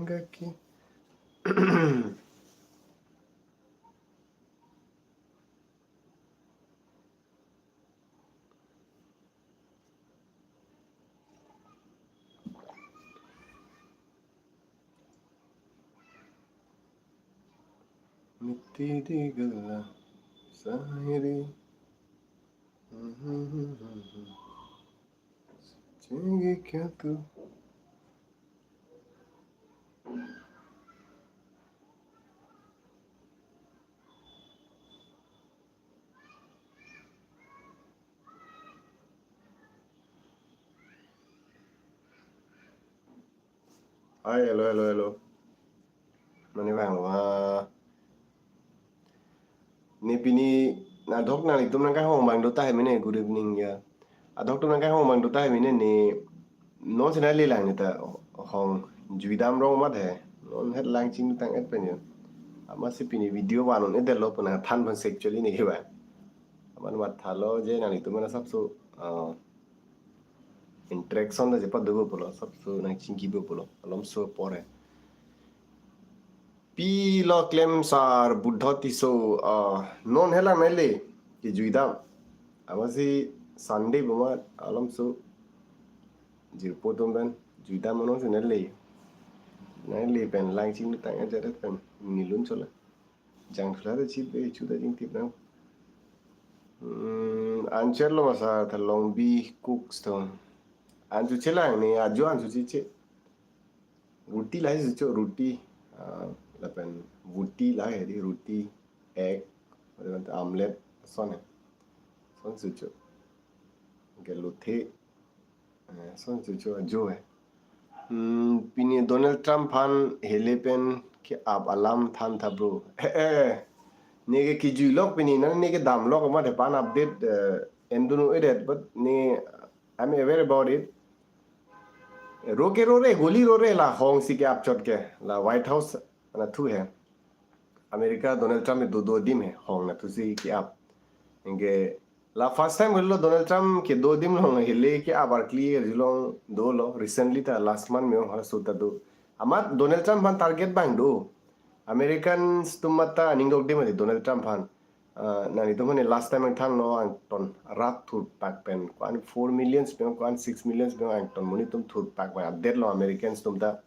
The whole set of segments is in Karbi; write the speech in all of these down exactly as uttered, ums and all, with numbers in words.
kaki. Miti di gala sahiri. Chegi kya tu? Hi, hello, hello, hello. Mane vanglo ma? Ne pini adhok nanglitum nangkahong abang do tahai mene, good evening ya. Adhok atum nangkahong abang do tahai mene ne, non sena lelang ne ta hong juidam rong mat he. Non het lang chingtang et pen ya. Amatsi pini video vanon-edetlo pu nangthan pon actually ne ke ba. Amat mat thalo je nanglitum mana sapso, ah, interaction ta chepadopo pulo, sapso nangchingkipo pulo, alomso apor he. Pilo klem sar Buddho Tisso, ah, non helang nele, ke juidam. Amatsi Sunday boma alomso jirpo atum pen juidam non si nele. Nele pen lang chingtang ajat pen nilun chola. Jang thula ta chip e, chuta jingtip nang. Hmm, anchor lo masa tha Longbi Cooks to. Anchu chelang ne, ajo anchu chiche. Ruti lahai sucho, ruti. Ah, lapen ruti lahai di, ruti, egg, lapen omelette, son he. Son sucho. Ke lothe. Eh, son sucho ajo he. Hmm, pini Donald Trump aphan hele pen ke-ap alam than tha bro. Eh, eh. Ne ke kijui lok pini, na ne ke dam lok amat he pan update, eh, en dunu-edet, but ne, I'm aware about it. Ro ke rore, goli rore la hong si ke-ap chot ke, la White House nathu he. America Donald Trump do do adim he, hong nathu si ke-ap. Anke la first time lo Donald Trump kedo adim along hele ke-ap arkli arjulong dolo, recently ta last month me-ong halaso ta do. Amat Donald Trump aphan target abang do. Americans atum mata aning dokde mati Donald Trump aphan. Ah, nanglitum aphan last time angthang no angton rat thurpak pen ko-an four millions pen, ko-an six millions pen angton monit atum thurpak pen update lo Americans atum ta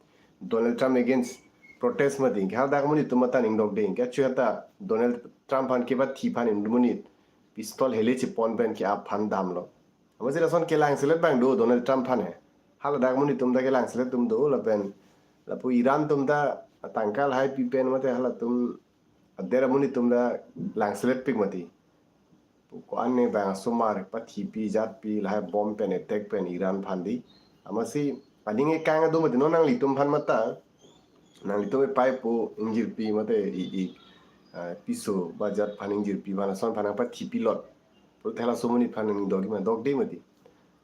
Donald Trump against protest mati. Ke hadak monit atum mata aning dokde. Ke chuhata Donald Trump aphan kepathi aphan inut monit pistol hele chepon pen ke-ap aphan damlo. Amatsi lason kelang selet abang do Donald Trump aphan he. Haladak monit atum ta kelang selet atum do lapen lapu Iran atum ta tangka lahai pi pen mate halatum ader amonit atum ta lang selet pik mati. Ko-an ne bang asomar pathipi jatpi lahai bomb pen attack pen Iran aphan di. Amatsi aning ekang do mati non nanglitum aphan mata. Nanglitum epaipo ingjirpi mate i, i, ah, piso ba jat aphan ingjirpi aphan ason aphan pathipi lot. Pul thela so monit aphan aning dokde ma, dokde mati.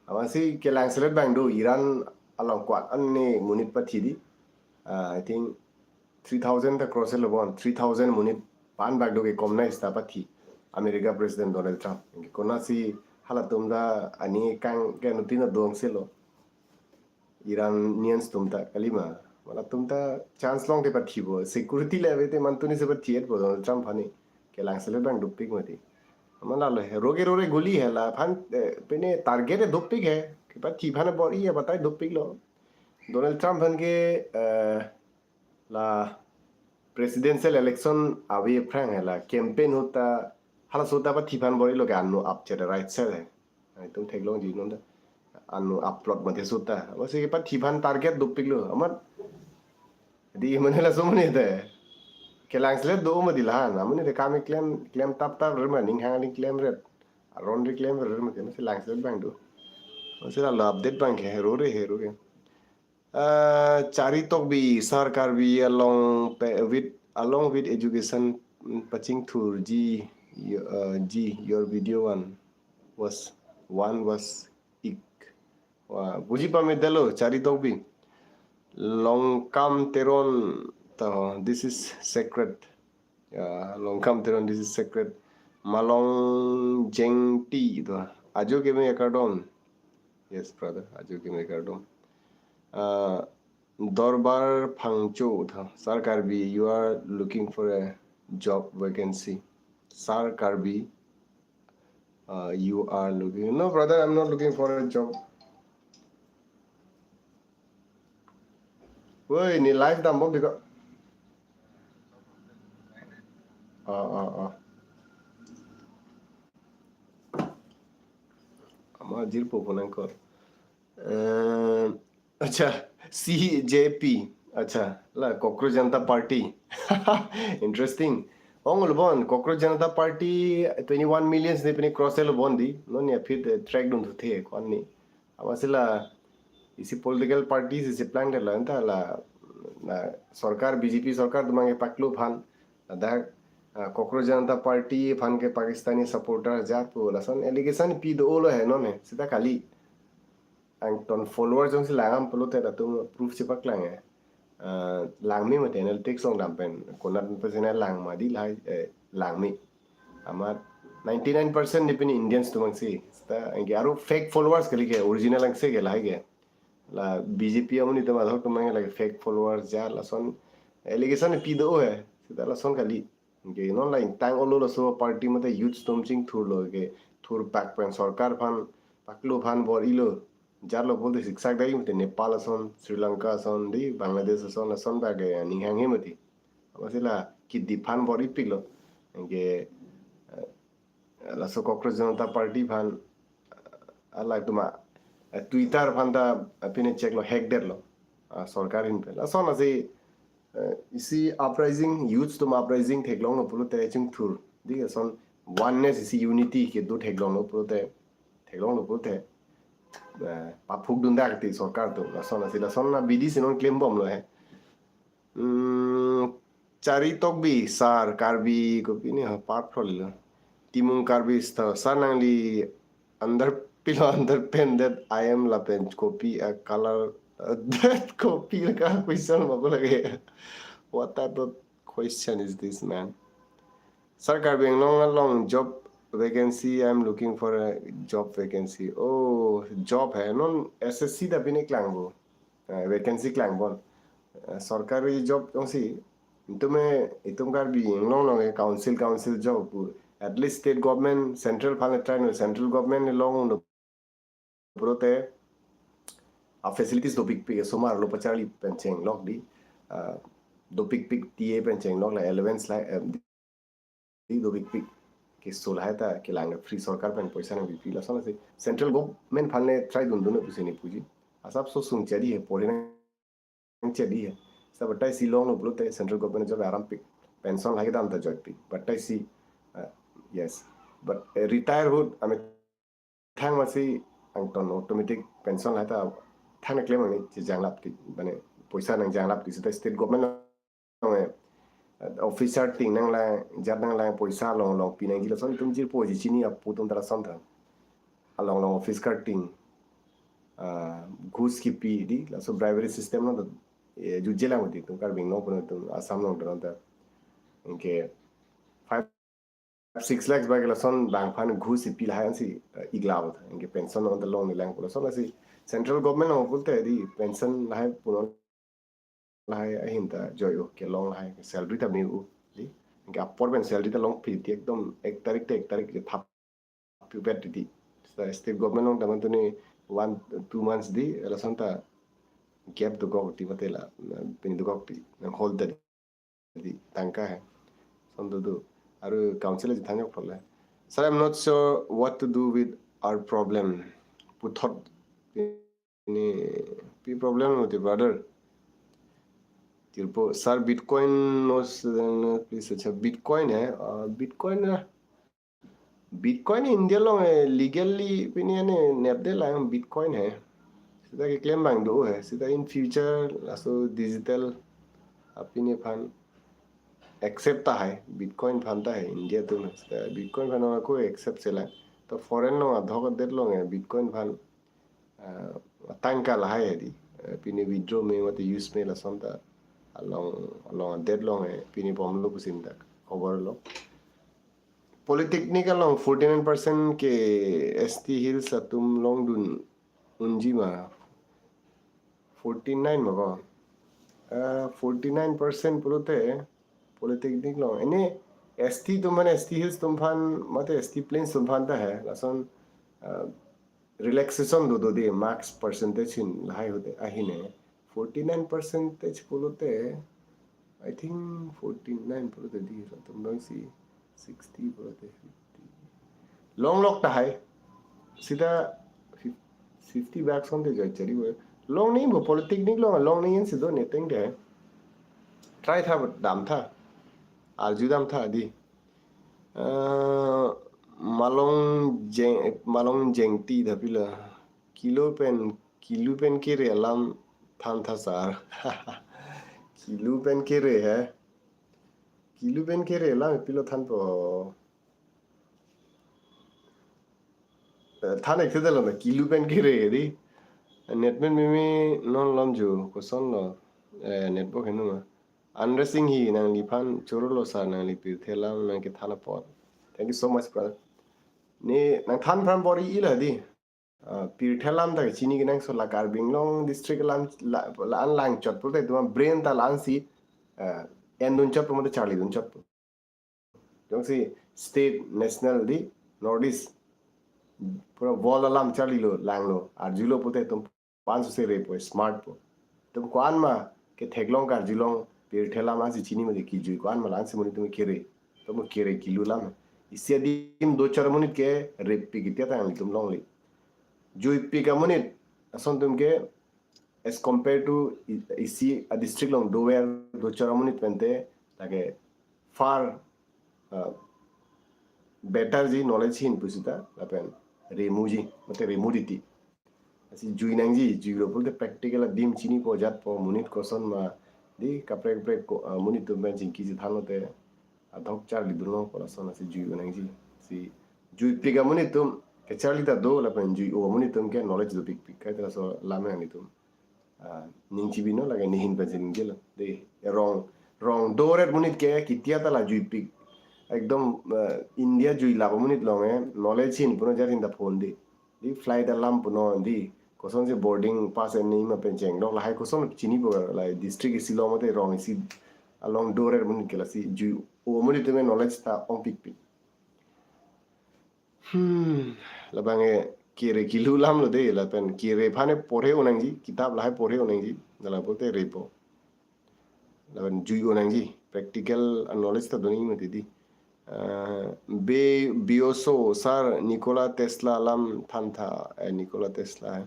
Amatsi kelang selet abang do Iran along ko-an ne monit pathi di. Ah, I think three thousand ta cross lo bon, three thousand monit pan bak do ke kom nai sta pathi America President Donald Trump. Konatsi halatum ta aning ekang ke nutin adong selo. Iranians atum ta kalima. Halatum ta chance longte pathipo. Security level te mantuni si pathi-etpo Donald Trump aphan ni. Kelang selet abang dopik mati. Amat lalo he. Ro ke rore goli he la aphan, eh, pine target e dopik he. Kepathi aphan bor-i abatai dopik lo. Donald Trump aphan ke, eh, la presidential election ave aphrang he la campaign ahut ta halaso ta pathi aphan bor-ilo ke anu ap chere right side he. Itum theklongji non ta. Anu upload mate so ta. Amatsi pathi aphan target dopik lo. Amat di mane laso mane te. Kelang selet do mati lahan. Amane te kam klem, klem tap tap re ma ning hang ning klem ret. Aron re klem re ma te amatsi lang selet abang do. Amatsi lalo update abang ke he rore he rore. Ah, Chari Tokbi, sar Karbi along pe, with, along with education, mm, pachingthurji, y-, uh, ji, your video one was, one was ik. Wa, buji pamedetlo, Chari Tokbi. Longkam Teron, to, this is secret. Ya, Longkam Teron, this is secret. Malong Jengti to. Ajo keme kardom. Yes, brother. Ajo keme kardom. Ah, Dorbar Phangcho tha. Sir Karbi, you are looking for a job vacancy. Sir Karbi, uh, you are looking. No, brother, I'm not looking for a job. Woi, ne live dambom bika. Ah, ah, ah. Ama jirpo phone angkor. Eh, acha, C J P. Acha, la Cockroach Janata Party. Interesting. Ong lo bon, Cockroach Janata Party twenty-one millions ne pini cross lo bon di. Non ya phit, eh, track dun thu the kon ni. Ama sila isi political parties isi plan de la anta la, na sorkar B J P sorkar atum abang ke paklo aphan. Ladak, ah, Cockroach Janata Party aphan ke Pakistani supporter ajat pu lason allegation pi do lo he non he. Sita kali. Angton followers jongsi lang am pulote latum proof chepaklang he. Ah, langme mate analytics along dam pen. Konat pen sena lang ma di lahai, eh, langme. Amat ninety-nine percent ne pini Indians atum abang si. Sita anke aro fake followers kali ke, original angse ke lahai ke. La B J P amonit atum adhok atum abang lake fake followers ajat lason allegation pi do he. Sita lason kali. Anke non la ingtang olo laso party mate youth atum chingthurlo ke thurpak pen sorkar aphan paklo aphan bor-ilo. Ajat lo pulote siksak dai mate Nepal ason, Sri Lanka ason, di Bangladesh ason, ason bag ke ninghang he mati. Ama sila kidi aphan bor-ipiklo. Anke, eh, laso Cockroach Janata Party aphan, eh, alak atum a, eh, Twitter aphan ta, eh, pine check lo, hack det lo. Ah, sorkar ahin pen. Lason asi, eh, isi uprising, youth atum uprising theklonglo pulote chingthur. Di ason oneness isi unity kedo theklonglo pulote, theklonglo pulote, eh, paphuk dun dak ti sorkar atum. Lason asi, lason na bidi si non claim bomlo he. Hmm, Chari Tokbi, sir, Karbi, kopine ha, part pro lilo. Timung Karbi star, sir nangli under pillow, underpant that I am lapen kopi a color, uh, that kopi ka question ma ko lage. What type of question is this, man? Sir, Karbi Anglong along job vacancy, I am looking for a job vacancy. Oh, job hai, non S S C ta pine klang bo. Eh, vacancy klang bon. Eh, sorkari job jongsi, itum e, itum Karbi Anglong along e council, council job pu. At least state government, central aphan le try non, central government along lo pulote a facilities dopikpik, somar lo pacharli pen chenglok di. Ah, dopikpik T A pen chenglok la allowance la, eh, di dopikpik. Keso lahai ta kelang free, sorkar pen poisa nangpipi, lason asi. Central government aphan le try dundun pusi ne puji. Asapso sung chari he, pori nang chari he. Sa batai si longlo pulote central government job arampik. Pension lahai dam ta joipik. Batai si, uh, yes. But, eh, retire ahut ame thang masi angton automatic pension lahai ta thang na claim ani chejanglap ti. Mane poisa nangjanglap ti, sita state government along e, eh, officer ting nanglang, ajat nanglang, poisa along along pinangji lason itum jirpo ji, chini apu atum ta lason tha. Along along office card ting, ah, ghus kipi di, laso bribery system along ta, eh, jutje lang mati itum Karbi Anglong pu atum, Assam along ta. Anke five, six lakhs bak lason bang aphan ghus kipi lahai ansi, eh, iglap. Anke pension along ta long ni lang pu lason asi. Central government along pulote di pension lahai pu non lahai ahin ta joi-o, kelong lahai, salary ta me-o, li. Anke apor pen salary ta longpi ti, ekdom ek tarik te ek tarik ke thap pi bet ti. Sa state government along ta mantuni one, two months di, lason ta gap dokok ti mate la, pini dokok ti, nang hold that di tangka hai. Son do do. Aru council aji thanjok pole. Sir, I'm not sure what to do with our problem. Puthot ini pi problem mati, brother. Jirpo, sir, Bitcoin no, please, acha, Bitcoin hai, uh, Bitcoin na, Bitcoin India along e legally pini ane nepde lang Bitcoin hai. Sita ke claim bang do hai. Sita in future laso digital apini aphan accept ta hai, Bitcoin aphan ta hai, India atum hai. Sita Bitcoin aphan ako accept selang. To foreign along adhok adet along e Bitcoin aphan, ah, tangka lahai hai di. Eh, pini withdraw me mate use me lason ta along, along adet along e pini bomlo pusi ta khobor lo. Polytechnic along forty-nine percent ke S T Hills atum longdun unji ma. Forty-nine ma ko. Uh, forty nine percent pulote Polytechnic along. Ini S T atum aphan, S T Hills atum aphan, mate S T Plains atum aphan ta hai. Lason uh, relaxation do do dei, marks percentage ahin lahai hote ahine. Forty nine percentage pulote, I think forty nine pulote dei, atum dong si sixty pulote fifty. Longlok ta hai. Sita fif-, fifty bak son te jai chari bo. Longnangji bo, Polytechnic along longnangji si do ne teng dei. Try tha, dam tha. Arju dam tha dei. Uh, Malong Jeng, Malong Jengti ta pilo. Kilu pen, kilu pen kere alam than tha sir. Kilu pen kere hai. Kilu pen kere alam pilo thanpo. Eh, than ek thedelo na, kilu pen kere dei. Net pen mimi non lom ju, koson lo, eh, network henu ma. Andra Singh hi nangliphan choro lo sir, nangli pirthe alam nangkethan apot. Thank you so much, brother. Ne nangthan aphan bor-ilo dei. Ah, pirthe alam ta chini kenangsot, la Karbi Anglong district alam la, la-an lang chot pulote atum brain ta la-an si, ah, endun chot pu mate charlidun chot pu. Jongsi state, national dei, North East pura world alam charlilo, langlo, arjulo pulote atum pansose repo, smart po. Atum ko-an ma ketheklong karjulong, pirthe alam ansi chini mate kijui, ko-an ma la-ansi monit atum kere. Atum kere kilu alam. Isi adim do chot amonit ke repi kitia tang atum longle. Juipik amonit ason atum ke as compared to i-, isi a district along dover do chot amonit pen te lake far, uh, better ji, knowledge ahin pusita lapen remuji, mate remuditi. Lasi jui nangji, juilo pulote practical adim chinipo, jatpo, monit koson ma dei, kaprek kaprek ko, uh, monit atum pen chingki chethan lote adhok charlidunlo pu lason, lasi jui-o nangji. Si juipik amonit atum kecharli ta do, lapen jui-o amonit atum ke knowledge dopikpik. Kaita laso alam nanglitum, ah, ning chibino, lake nehin pensi ningjelo dei. Rong, rong doret monit ke kitia ta la juipik. Ekdom, ah, India juilap amonit along, eh, knowledge ahin punon, jar ahin ta phone dei. Dei flight alam punon dei. Kosonsi boarding pass en nima pen chenglok, lahai koson chinipo, lahai district isi along mate rong isi along doret monit ke, lasi jui-o monit atum knowledge ta ongpikpik. Hmm, labang e kere kilu alam lo dei, lapen kere aphan porhe-o nangji, kitab lahai porhe-o nangji, dala pulote repo. Lapen jui-o nangji, practical knowledge ta do nangji mati dei. Ah, Be-, Bioso, sir, Nikola Tesla alam than tha, eh, Nikola Tesla, eh.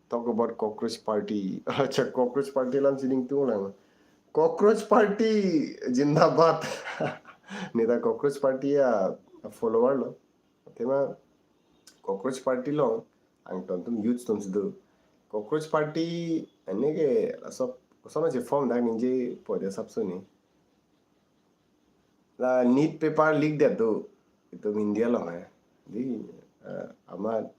Talk about Cockroach Party. Acha, Cockroach Party alam si ningtunglang. Cockroach Party zindabad. Ne ta Cockroach Party a, a follower lo. Athema Cockroach Party along angton atum youth atum si do. Cockroach Party ane ke laso koson si form dak ningjepo dei asapso ne. La NEET paper leak det do itum India along, eh. Dei, eh, amat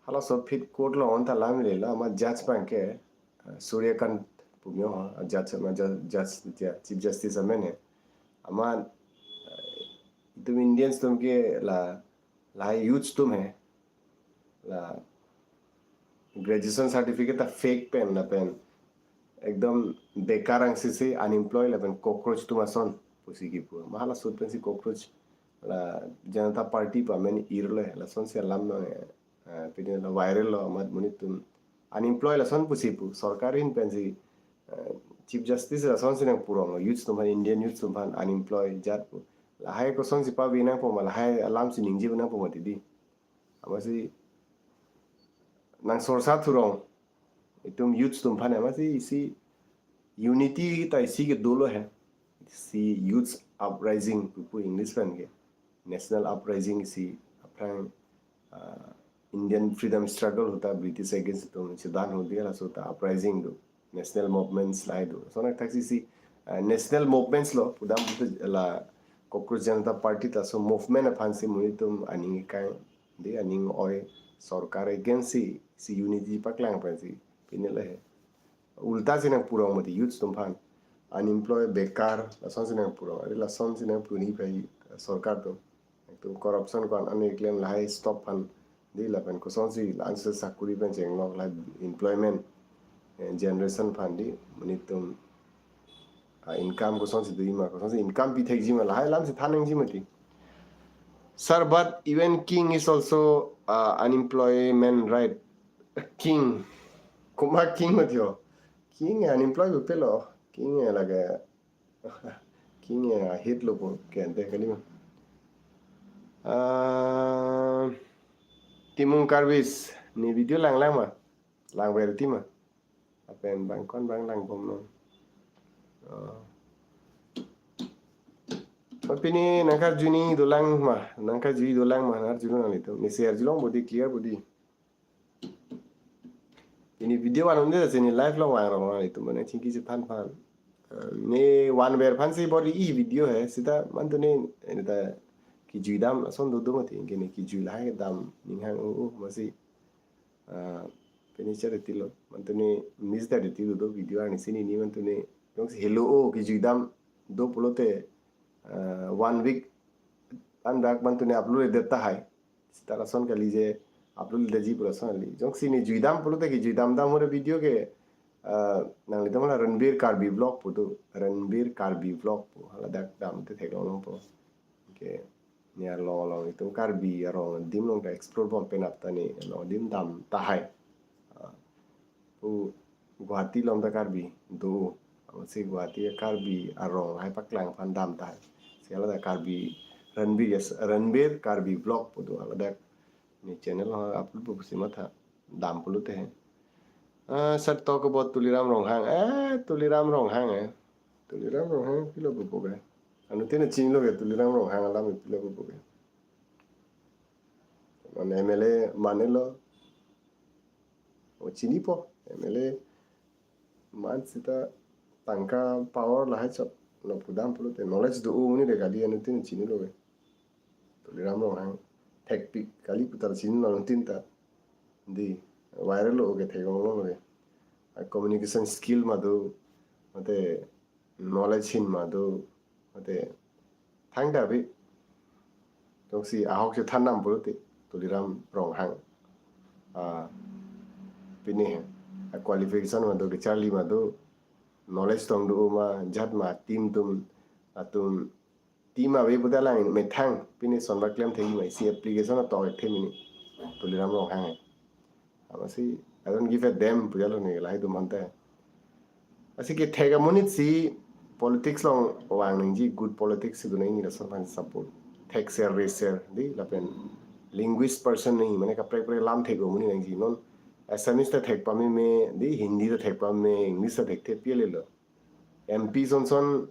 halaso aphi court along on ta lam lelo, amat judge abang ke, eh, Surya Kant pu me ho, ah, judge, amat ju-, judge, ja-, Chief Justice amen he. Amat, eh, itum Indians atum ke la, la youths atum he. La graduation certificate ta fake pen lapen ekdom bekar angsisi unemployed lapen cockroach atum ason pusi kipu. Ma halaso ahut pensi cockroach la Janata Party pu amen irlo, lasonsi alam, eh, eh, pini la viral lo, amat monit atum unemployed lason pusi pu. Sorkar ahin pensi, eh, Chief Justice lasonsi nangpurong lo, youths atum aphan, Indian youths atum aphan unemployed jat pu. Lahai kosonsi pavi nangpo ma, lahai alam si ningje nangpo mati dei. Amatsi nang sorsa thurong itum youths atum aphan, amatsi isi unity ta isi ke dolo he. Si youths uprising pupu English pen ke. National uprising si aphrang, ah, Indian freedom struggle ahut ta British against atum si dan ahut dei, laso ahut ta uprising do. National movements lahai do. Lason athak si si, ah, national movements lo, pudam putu la Cockroach Janata Party ta laso movement aphan si monit atum aning kang dei, aning oi, sorkar against si, si unity paklang aphan si pini lahai. Ulta si nangpurong mati youths atum aphan. Unemployed, bekar, lasonsi nangpurong. Ari lasonsi nangpurong ni pai sorkar atum. Itum corruption ko-an ane klem, lahai stop aphan dei, lapen kosonsi la-ansi sakuri pen chenglok, lahai employment, eh, generation aphan dei, monit atum Ah, income kosonsi doji ma, kosonsi income pi thekji ma, lahai alamsi than nangji mati. Sir, but even king is also, uh, unemployment, right? King. Komat king mati ho. King unemployed pupelo. King lake. King hit lo po kente kali ma. Ah, Timung Karbis, ne video langlang ma? Langver ti ma? Lapen bang ko-an bang langbom non. Ah. Pini nangkarju ni dolang ma, nangkarju dolang ma, nangkarju nanglitum. Nesi arjulong bodi, clear bodi. Pini video van-un-e, si ne live along vangrong nanglitum, mane chingki chethan aphan. Ah, ne vanver aphansi bor-i video he, seta mantune, eh, ta kejui dam ason dodo mati, anke ne kejui lahai dam ninghang o, o, masi, ah, pini chari tilo, mantune miss da tilo do video arni si ne, ne mantune, jongsi helo o, kejui dam do pulote, ah, one week an bak mantune upload det tahai. Seta lason kali je upload detji pu lason kali. Jongsi ne jui dam pulote kejui dam dam hore video ke, ah, nanglitum la Ranbir Karbi Vlog pu do. Ranbir Karbi Vlog pu. Haladak damte theklong longpo. Anke ne along along itum Karbi arong adim along ta explore bom penap ta ne along adim dam tahai. Ah, pu Guwahati along ta Karbi do. Amatsi Guwahati Karbi arong lahai paklang aphan dam tahai. Si haladak Karbi Ranbir, yes, Ranbir Karbi Vlog pu do, haladak ne channel along upload pu pusi matha dam pulote he. Ah, sir, talk about Tuliram Ronghang. Eh, Tuliram Ronghang, eh. Tuliram Ronghang pilo pupo ke. Anuttin chinilo ke Tuliram Ronghang alam pilo pupo ke. Mane M L A mane lo. O chinipo, M L A man seta tangka power lahai chot. Nop kedam pulote knowledge do o muni de kali, anuttin chinilo ke. Tuliram Ronghang thekpik kali putar chinilo anuttin ta. Di viral lo ke theklong lo ke. A communication skill ma do, mate knowledge ahin ma do, mate thangta bi. Jongsi ahok si than nam pulote Tuliram Ronghang. Ah, pini he. A qualification ma do, kecharli ma do, knowledge tong do ma, jat ma, team atum, atum, team ave puta lang methang, pini sonbar klem thengji ma, isi application atok thekthe mini. Tuliram Ronghang he. Amatsi, I don't give a damn, pujalo ne, lahai atum aphan ta. Amatsi kethek amonit si politics along vang nangji, good politics si do nangji, lason aphan support. Thekser reser, di, lapen linguist person nangji, mane kaprek kaprek lam thek amonit nangji. Non Assamese ta thek pameme, di, Hindi ta thek pameme, English ta thekthe pi lelo. M P son son,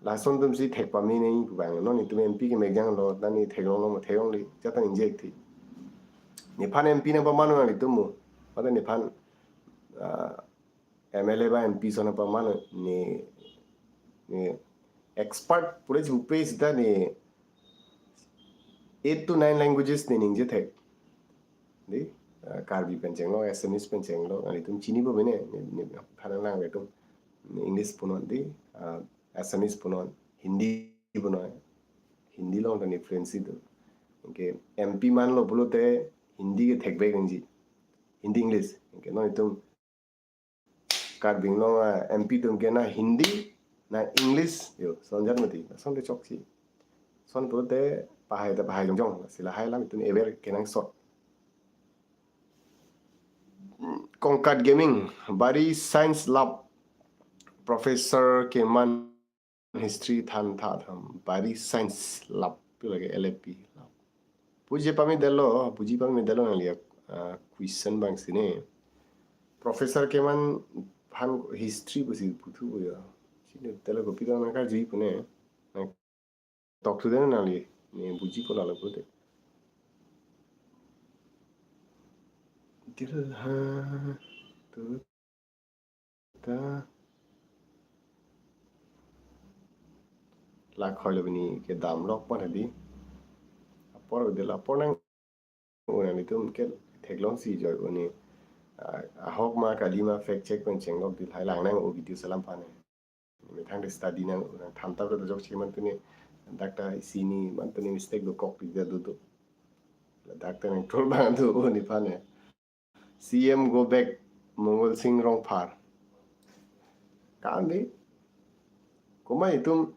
lason atum si thek pame nangji pu abang. Non itum M P kemek janglo, dan ne theklong lo, theklongle, jat ta injek thi. Nephan M P nangpaman nanglitum mo. Mate nephan, ah, M L A ba M P son nangpaman ne, ne expert pura jupe seta ne eight to nine languages ne ningje thek. Di, ah, Karbi pen chenglo, Assamese pen chenglo, nanglitum chinipo mene, ne, ne, phanang lang itum. Ne English punon di, ah, Assamese punon, Hindi punon. Hindi along ta ne fluency do. Anke M P manlo pulote Hindi ke thekbek nangji. Hindi English. Anke non itum Karbi Anglong a M P atum ke na Hindi, na English, yo, son jat mati, son te chokche. Son pulote pahai ta pahai jongjong, si lahai alam itum aware kenangsot. Kongkat Gaming, Bari Science Lab, Professor Keman History than tha tham, Bari Science Lab, pi lake L F P Lab. Buji pamedetlo, buji pamedetlo nangli, ah, question abang si ne. Professor Keman aphan history pusi puthu bo ya. Chinidetlo, kopi ta nangkarju pu ne. Nang talk to them nangli, ne bujipo lalo pulote. Dil ha tu ta lakhoi lo bini kedam lok pon hadi. Apor de la apor nang, o nanglitum ke theklong si joi o ne, ah, ahok ma kali ma fact check pen chenglok di, lahai lang nang o video si alam aphan ne. Methang de study nang, nang than tap ta jokche, mantune dak ta isi ni mantune mistake dokok di do do. Dak ta nang troll abang do o nephan ne. C M go back, Mongol Sing Rongphar. Kan di. Komat itum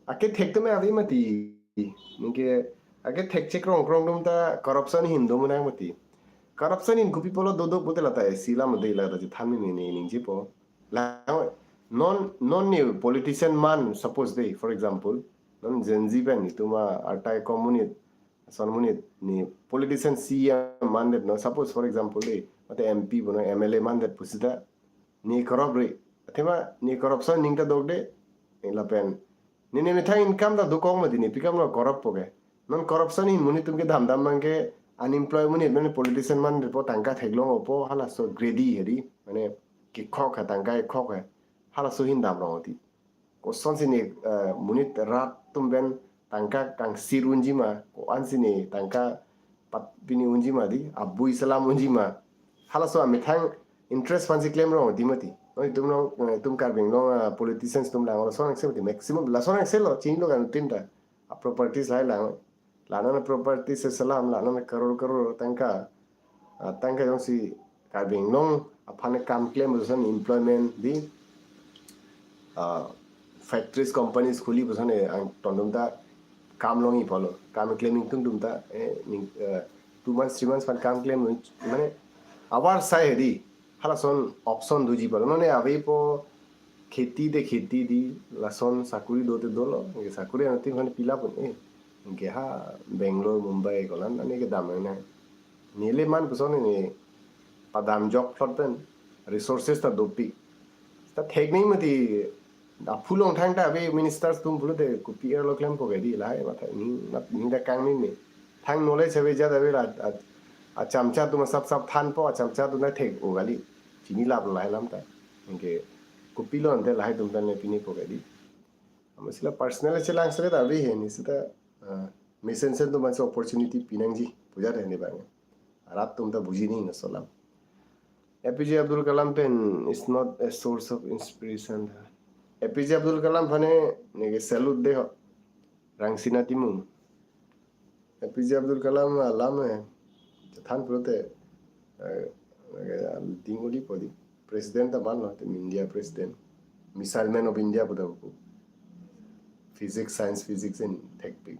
akethek atum ave mati. Ningke akethek chekrong krong atum ta corruption ahin do manang mati. Corruption ahin kopi apotlo dodo pulote lata isi alam de lata chethan ni ni ningjepo. La non non ni politician man, suppose de, for example, non Gen Z pen itum arta kom monit, ason monit ni politician, C E M mandet, no, suppose, for example, de, mate M P pu, no, M L A mandet pusita ne corrupt re. Athema ne corruption aning ta dokde, lapen ne ne methang income ta dokok mati, ne pi kam lo corrupt po ke. Non corruption ahin monit atum kedam dam abang ke unemployed monit, mane politician mandet po tangka theklong-opo, halaso greedy hedi, mane kekhok ha, tangka kekhok ha, halaso ahin damrong mati. Kosonsi ne, eh, monit rat atum pen tangka kangsir unji ma, ko-ansi ne tangka pat pini unji ma di, abui selam unji ma. Halaso amethang interest aphansi klemrong di mati. No, itum nong, eh, itum Karbi Anglong, ah, politicians atum lang, lason angse mati, maximum lason angse lo, chinilo kan tin ta. A properties lahai lang. Lanon properties selam, lanon crore crore tangka. Ah, tangka jongsi Karbi Anglong aphan kam klem puson, employment di, ah, factories, companies khuli puson, eh, angton atum ta kam longji pulo. Kam klem ingtung atum ta, eh, ning, eh, two months, three months aphan kam klem, mane, avarsai hedi. Halason option doji pulo. Non ne avepo kheti de kheti di, lason sakuri do te dolo. Ningke sakuri anuttin aphan pi lapu, eh. Ningke ha Bangalore, Mumbai kolan, ane kedam nang. Neli man puson ne padam jok plot pen resources ta dopik. Ta thek ni mati, aphu along thangta ave ministers atum pulote kopi arlo klempo ke di, lahai matha ni, ni da kang ni ni. Thang knowledge ave, jat ave la, a, achamcha atum asap sap thanpo, achamcha atum ta thek-o kali. Chini lap lahai alam ta. Ningke kopilo ante lahai atum ta ne pinipo ke di. Amat sila personal chelang sila ta ave he, ne sita, ah, mesen sen atum aphansi opportunity pinangji pu jat he ne abang. Rat atum ta buji ni laso alam. A P J Abdul Kalam pen is not a source of inspiration. A P J Abdul Kalam aphan ne neke salute de ho. Rangsina Timung. A P J Abdul Kalam alam he. Chethan pulote, eh, eh, ding uli podi. President ta manlo, te India president. Missile man of India pu ta pu. Physics, science, physics in thekpik.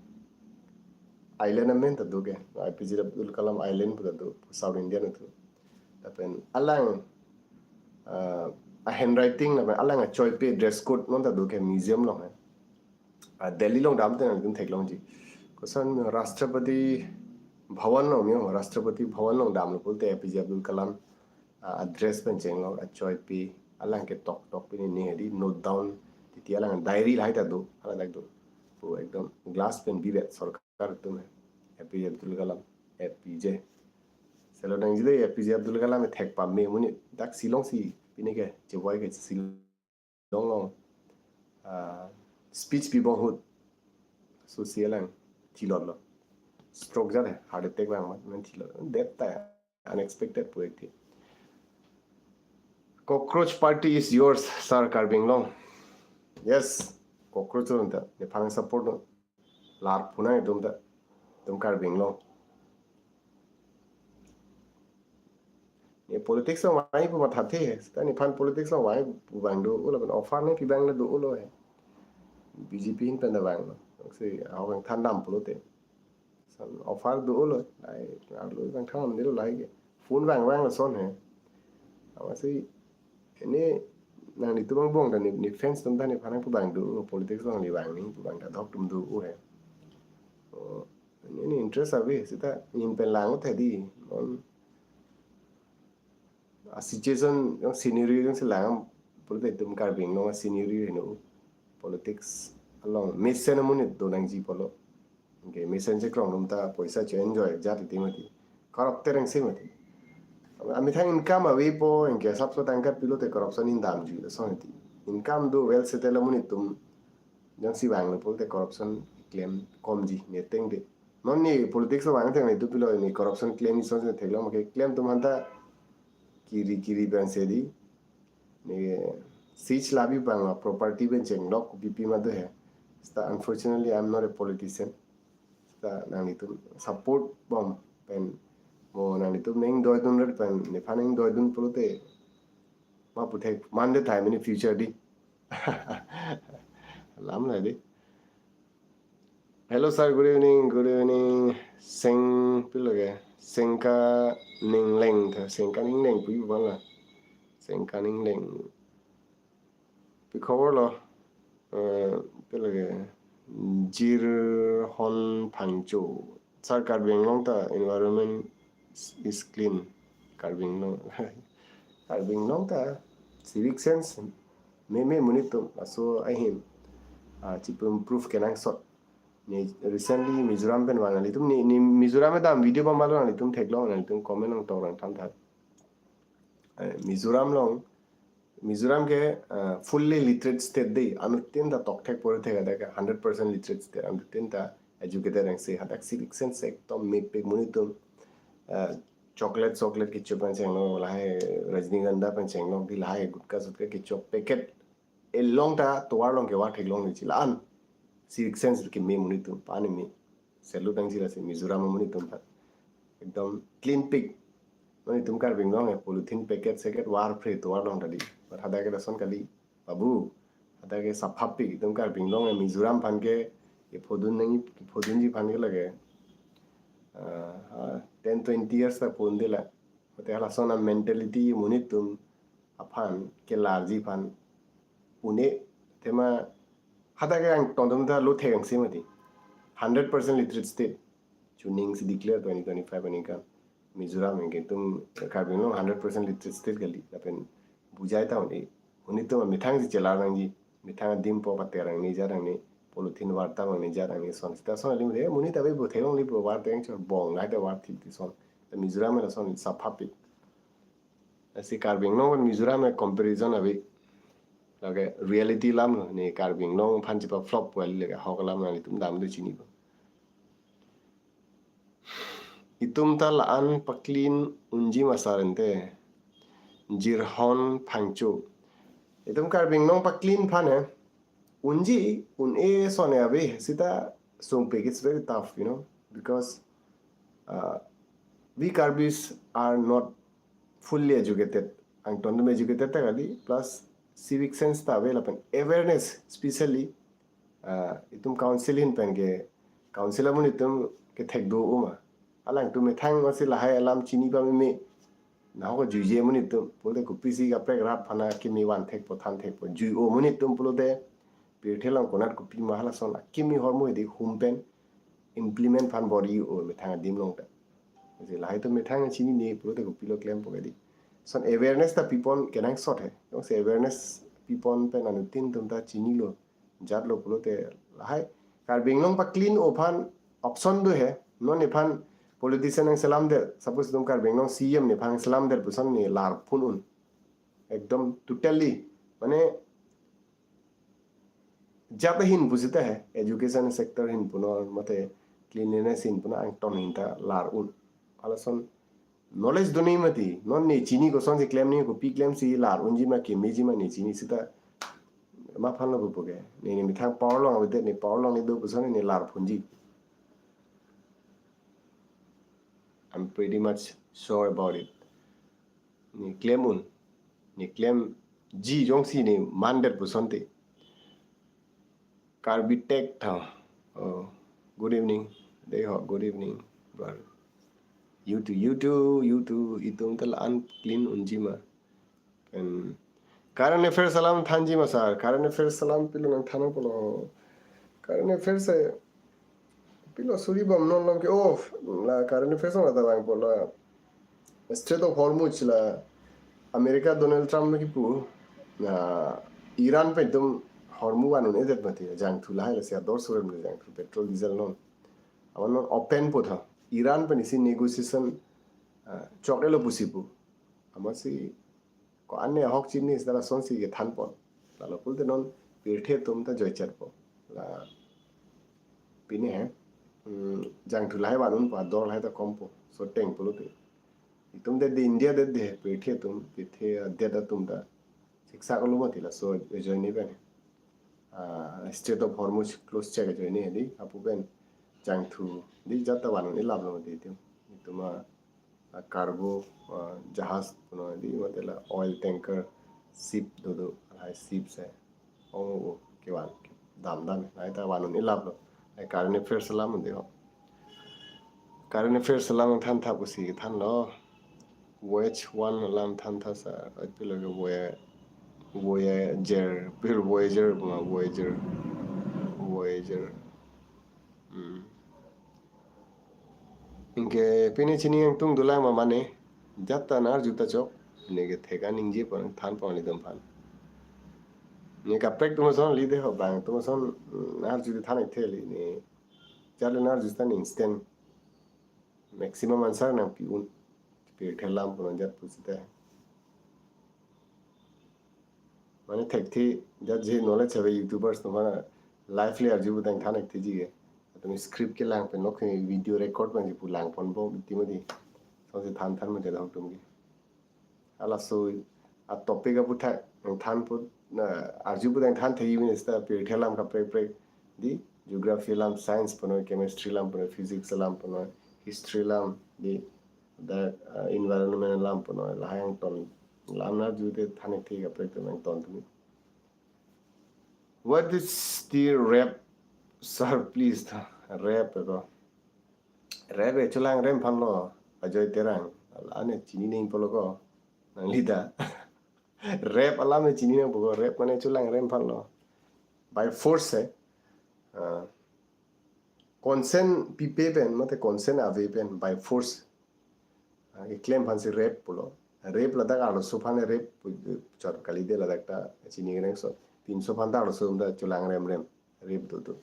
Island amen ta do ke. A P J Abdul Kalam Island pu ta do, South India atum. Lapen alang, ah, a handwriting lapen alang achoipe dress code non ta do ke museum along he. Ah, Delhi along damte nangtum theklongji. Koson Rashtrapati Bhavan along, yo, Rashtrapati Bhavan along damlo pulote A P J Abdul Kalam, ah, address pen chenglok, achoipe, alang ketok tok pini ne hedi, note down, titi alang diary lahai ta do, alang dak do. Pu ekdom glass pen bivet sorkar atum he. A P J Abdul Kalam, A P J. Selo nangji de, A P J Abdul Kalam e thek pame monit, dak Shillong si pini ke chevoi ke Shillong along, ah, speech pibom ahut, so si alang thilot lo. Stroke jat he, heart attack vang mat, men thilot. Death ta unexpected pu ek thi. Cockroach party is yours, sir, Karbi Anglong. Yes, cockroach lo ta, nephan support lo. Lar punang itum ta, itum Karbi Anglong. Ne politics along vangji pu mathathe he, seta nephan politics along vangji pu abang do-o lapen offer ne pi abang le do-o lo he. B J P ahin pen ta vanglo. Si ahok vangthan dam pulote. San offer do-o lo, lahai, arlo vangthan dam dilo lahai ke. Phone vang vang lason he. Amatsi, ne nanglitum angbong ta ne, ne fans atum ta nephan nangpu abang do-o, politics along ne vang ni, pu abang ta dok atum do-o he. Oh, ne, ne interest ave, seta ning pen lang-o the di. Non a situation, jong scenario jongsi lang pulote itum Karbi Anglong a scenario heno politics along mesen amonit do nangji pulo. Okay, mesen chekrong atum ta poisa che-enjoy jat ti mati. Corrupt tereng si mati. Amethang income avepo, anke asapso tangka pilote corruption ahin damji, lason ti. Income do, well settle amonit atum jongsi vanglo pulote corruption claim komji, ne ateng de. Non ne politics along vang ateng ne do pilo ne corruption claim ison si theklong, okay, claim atum aphanta kiri kiri pen si di. Ne stage labi abang la property pen chenglok kopi pi ma do he. Seta unfortunately, I'm not a politician. Seta nanglitum support bom pen, mo nanglitum nangdoidun ret pen, nephan nangdoidun pulote ma puthek man de time in future di. Lam la di. Hello sir, good evening, good evening. Seng pilo ke? Sengka Ningleng tha, Sengka Ningleng pu yu bang la. Sengka Ningleng. Pi khobor lo? Eh, pilo ke? Jirhon Phangcho. Sir, Karbi Anglong ta environment is clean. Karbi Anglong. Karbi Anglong ta civic sense meme monit atum laso ahin, ah, chipu improve kenangsot. Ne recently Mizoram pen vang, nanglitum ne, ne Mizoram dam video pamalo, nanglitum theklong, nanglitum comment nangtok nangthan tha. Eh, Mizoram along, Mizoram ke, ah, fully literate state dei, anuttin ta tokthek porithek, hadak ke hundred percent literate state, anuttin ta educated angse, hadak civic sense ekdom mepik, monit atum, ah, chocolate, chocolate kecho pen chenglok, lahai Rajnigandha pen chenglok, di lahai gutka sutka kecho packet along ta tovar along kevar theklong nangji la-an. Civic sense keme monit atum, pani me. Salute nangji lasi Mizoram monit atum aphan. Ekdom clean pik. Monit atum Karbi Anglong he polythene packet seket varpre tovar along ta di. But hadak ke lason kali, babu. Hadak ke sapha pik. Itum Karbi Anglong he Mizoram aphan ke, kephodun nang, kephodunji aphan ke lake, ah, ah, ten twenty years ta pon de la. Mate halason a mentality monit atum aphan kelarji aphan un-e, athema hadak ke angtong atum ta lo thek angse mati. Hundred percent literate state. Chuning si declare twenty twenty-five aningkan. Mizoram anke itum Karbi Anglong hundred percent literate state kali. Lapen bujai ta un-e. Monit atum methang si chelar nangji. Methang adim po pater nangne, jar nangne, polythene vartang nangne, jar nangne, son sita son alim de, monit ta ave pu theklongli pu, vartang chor bong, lahai ta var thik ti son. Ta Mizoram lason sapha pik. Lasi Karbi Anglong pen Mizoram comparison ave. Lake reality alam lo, ne Karbi Anglong aphan chepa flop pu kali, lake ahok alam nanglitum damde chinipo. Itum ta la-an pa-clean unji ma sir ante. Jirhon Phangcho. Itum Karbi Anglong pa-clean aphan he. Unji, un-e son he ave, sita sungpik, it's very tough, you know, because, uh, we Karbis are not fully educated. Angtong atum educated ta kali, plus civic sense ta ave lapen awareness, specially, ah, itum council ahin pen ke, council amonit atum kethek do-o ma. Alangtum methang masi lahai alam chini pameme. Nahok juije monit atum, pulote kopisi kaprek rat aphan akimi van thekpo, than thekpo. Jui-o monit atum pulote, pirthe along konat kopi ma halason akimi hormu hedi hum pen implement aphan bor-i-o methang adim along ta. Lasi lahai atum methang chinine pulote kopilo klempo kedi. Lason awareness ta pipon kenangsot he. Jongsi awareness pipon pen anuttin atum ta chinilo, jatlo pulote lahai Karbi Anglong pa-clean-o aphan option do he. Non nephan politician nangselam der. Suppose itum Karbi Anglong C E M nephan nangselam der puson ne lar phun un. Ekdom totally. Mane jat ahin pusita he, education sector ahin punon, mate cleanliness ahin punon, angtong ahin ta lar un. Halason knowledge do-ni mati, non ne chini kosonsi klem ni, kopi klemsi lar unji ma kemeji ma ne chini sita ma aphan lo pupo ke. Ne, ne methang power along avedet, ne power along ne do puson ne lar phunji. I'm pretty much sure about it. Ne klem un, ne klemji jongsi ne mandet pusonte. Karbi Tech tha. Oh, good evening. Dei ho, good evening, brother. You too, you too, you too. Itum ta la-an clean unji ma. And current affairs alam thanji ma sir. Current affairs alam pilo nangthan pulo. Current affairs e pilo suri bom non along ke, oh, la current affairs along ta vangpo la Strait of Hormuz la America Donald Trump kipu, na Iran pen itum Hormuz van un-edet mati, jangthu lahai lasi ador surem le jangthu petrol diesel non. Amat non open po tha. Iran pen isi negotiation, ah, chok-elo pusi pu. Amatsi ko-an ne ahok chini sita lasonsi kethanpon. Lalo pulote non pirthe atum ta joichatpo. La pine he, hmm, jangthu lahai van unpo, ador lahai ta kompo. So teng pulote. Itum det de India det de pirthe atum, pirthe adet atum ta siksak-olo mati laso ajoine pen. Ah, Strait of Hormuz close check ajoine di, apu pen jangthu di jat ta van un-e laplo mati itum. Itum a, a cargo, ah, jahaz punon di, mate la oil tanker ship dodo, lahai ship si ong-o kevan. damdam, lahai ta vannon ilap lo. Lahai current affairs alam un-e ho. Current affairs alam than thap pusi thanlo. Voyage one alam than tha sir. Ai pilo ke Voya-, Voyager, pil Voyager, ma Voyager, Voyager. Hmm. Anke pini chini ingtung dolang ma mane, jat ta nang-arju ta chok, ne ke thek-an ningje pon than pon ilitum aphan. Ne kaprek atum ason kali de ho bang, atum ason, mm, nang-arju te than thekthe kali ne, jat le nang-arju ta ne instant. Maximum answer nangpi un. Pirthe alam punon jat pusita. Mane thekthe, jat je knowledge ave YouTubers atum aphan live le arju putang than thektheji ke. Atum script kelang pen lok ke video record pen ji pu lang ponbom itimati. Sonsi than than mati atum ke. Halaso a topic aputhak nang than put, na, arju putang than thekji minister pirthe alam kaprek prek. Di geography alam, science punon, chemistry alam punon, physics alam punon, history alam, di the, uh, environment alam punon, lahai angton alam nang-arju te than thekthe kaprek atum angton tumi. What is the rap, sir, please? Rap ko. Rap ke cholangrem aphan lo, Ajoy Terang. Ala ne chini nangpo lo ko. Nangli ta. Rap alam ne chini nangpo ko. Rap mane cholangrem aphan lo. By force hai. Ah. Consent pipe pen, mate consent ave pen, by force. Ah, keklem aphansi rap pulo. Rap ladak arloso aphan rap pu-, chot kali de ladak ta chini kereng so. Pinso aphan ta arloso ta cholangrem rem. Rap dodo.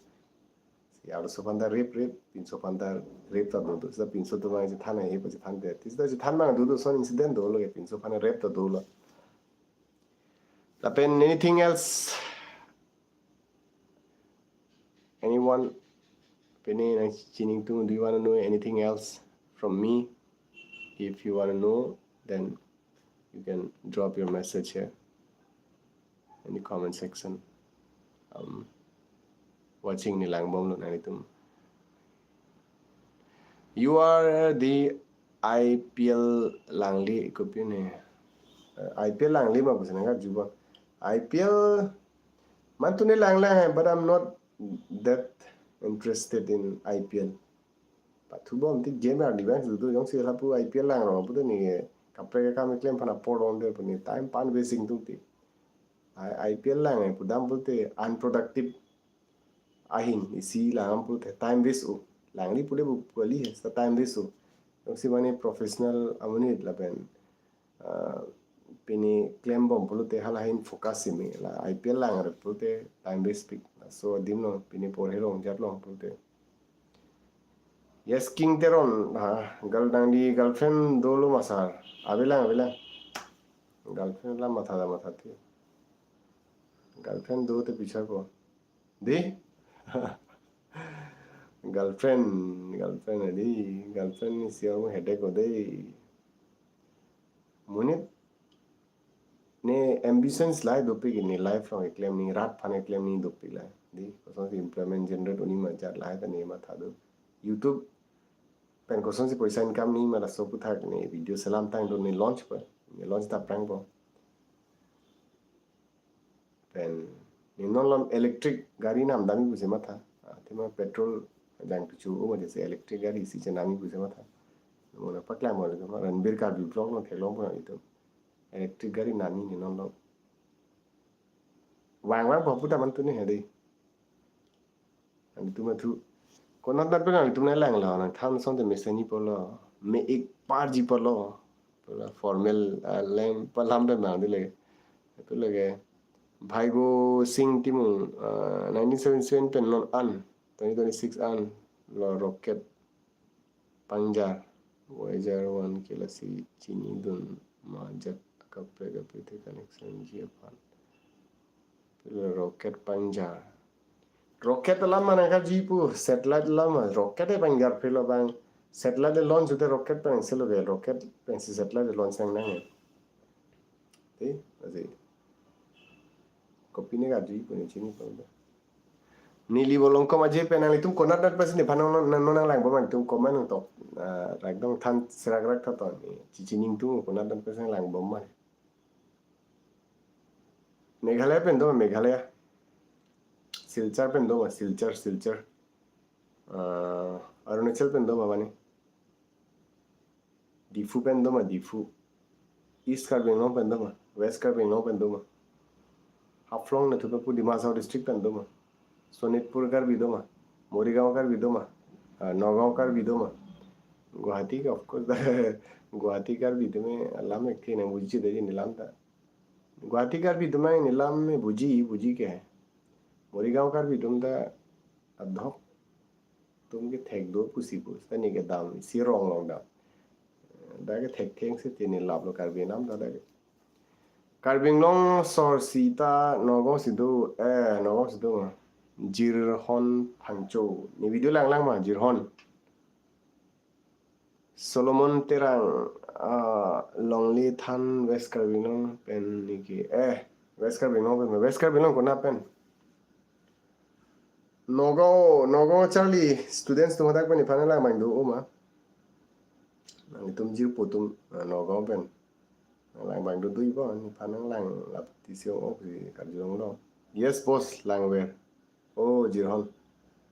Si arloso aphan ta rap rap, pinso aphan ta rap ta dodo. Sita pinso atum abang si than hai, he pa si than te. Sita si than abang dodo, son incident dolo ke, pinso aphan rap ta dolo. Lapen anything else? Anyone? Pini nangchini ingtung, do you want to know anything else from me? If you want to know, then you can drop your message here in the comment section. Um, watching ne langbomlo nanglitum. You are the I P L langli kopi ne. Uh, I P L langli ma pusi nang-arju ba. I P L mantu ne lang lang, but I'm not that interested in I P L. Pathubom ti game arni bang sudu jongsi lapu I P L langrong pute ne kaprek akam keklem aphan apor longde pu ne time pan wasting tum ti. I-, I P L lang pudam pute unproductive ahin isi lang pute time waste o. Langli pule bu kali sa time waste o. Jongsi mane professional amonit lapen, ah, pini klembom pulote hala ahin focus si me la I P L langre pulote time waste pik. So adim lo pini porhe long jat long pulote. Yes, King Teron, ha, gal nangli girlfriend dolo ma sir? Avelang, avelang. Girlfriend la matha da matha ti. Girlfriend do te bichar ko. Di? Girlfriend, girlfriend di, girlfriend isi arum headache ko de. Monit ne ambitions lahai dopik, ne life along keklem, ne rat aphan keklem ne dopik lahai. Di, kosonsi employment generate un-e ma jat lahai ta ne matha do. YouTube pen kosonsi poisa income un-e ma laso aputhak ne video selam tang do ne launch pa, ne launch ta prangpo. Pen ne non lom electric gari nam dami pusi matha. Ah, athema petrol jang pichu o ma jese electric gari si chenami pusi matha. Mo na paklang mo le ma Ranbir Karbi vlog along theklong pon itum. Electric gari nami ne non lom. Vang vang po puta mantu ne hedi. Nanglitum athu. Konat nat pen nanglitum nang langlo, nang than asonte mesen ji pulo. Me ek par ji pulo. Pulo formal, ah, lang palam pen mang dile. Itu lagi. Bhaigo Singh Timung, ah, nineteen seventy-seven pen non an, twenty twenty-six an lo rocket pangjar, Voyager one ke lasi chinidun ma jat kaprek kaprek te connection ji aphan. Pilo rocket pangjar. Rocket alam ma nangkarju pu, satellite alam ma, rocket e pangjar pilo bang, satellite e launch ute rocket pen selo ke, rocket pensi satellite e launch nang nang. Te, aji. Kopi ne karju pu ne chini pang. Neli Bolongkom Aje pen nanglitum konat nat pensi nephan non non nang langbom, nanglitum comment nangtok. Ah, rakdong than serak rak tha ton. Chichini ingtung konat nat pensi nang langbom ma. Meghalaya pen do, Meghalaya. Silchar pen doma, Silchar, Silchar. Ah, Arunachal pen doma mane. Diphu pen doma, Diphu. East Karbi Anglong pen doma, West Karbi Anglong pen doma. Haflong nathu papu Dima Hasao district pen doma. Sonitpur Karbi doma, Morigaon Karbi doma, ah, Nagaon Karbi doma. Guwahati ke, of course, Guwahati Karbi atum ke alam ekthe nangbuji de, nelam ta. Guwahati Karbi atum ke nelam me buji, buji ke. Morigaon Karbi atum ta adhok atum ke thek do pusi pu, seta ne kedam isi rong along dam. Dak ke thektheng si tini lap lo Karbi nam ta dak ke. Karbi Anglong sor sita Nagaon si do, eh, Nagaon si do ma. Jirhon Phangcho. Ne video langlang ma, Jirhon. Solomon Terang, ah, Longlithan West Karbi Anglong pen ne ke, eh, West Karbi Anglong pen, West Karbi Anglong konat pen. Nagaon, Nagaon charli students atum hadak pen nephan nanglang abang do-o ma. Nanglitum jirpo atum, ah, Nagaon pen nanglang abang do, do-ipo, nephan nanglang lap tisi ong-ok si karjulonglo. Yes, boss, langver. Oh, Jirhon.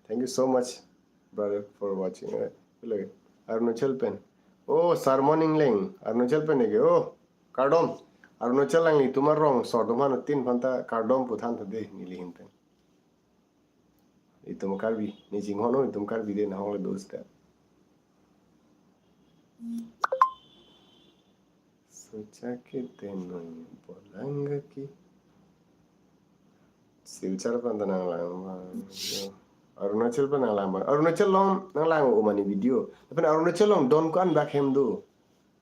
Thank you so much, brother, for watching. Eh, hello. Arunachal pen. Oh, Sermon Ingleng. Arunachal pen ne ke. Oh, kardom. Arunachal nanglitum arong sor atum aphan tin aphan ta kardom pu than ta de neli ahin pen. Itum Karbi, ne chinghon-o, itum Karbi de, nahong le do seta. Socha ke tenoi bolanga ki. Silchar pen ta nanglang abang. Arunachal pen nanglang abang. Arunachal along nanglang-o ma ne video. Lapen Arunachal along don ko-an bak hem do?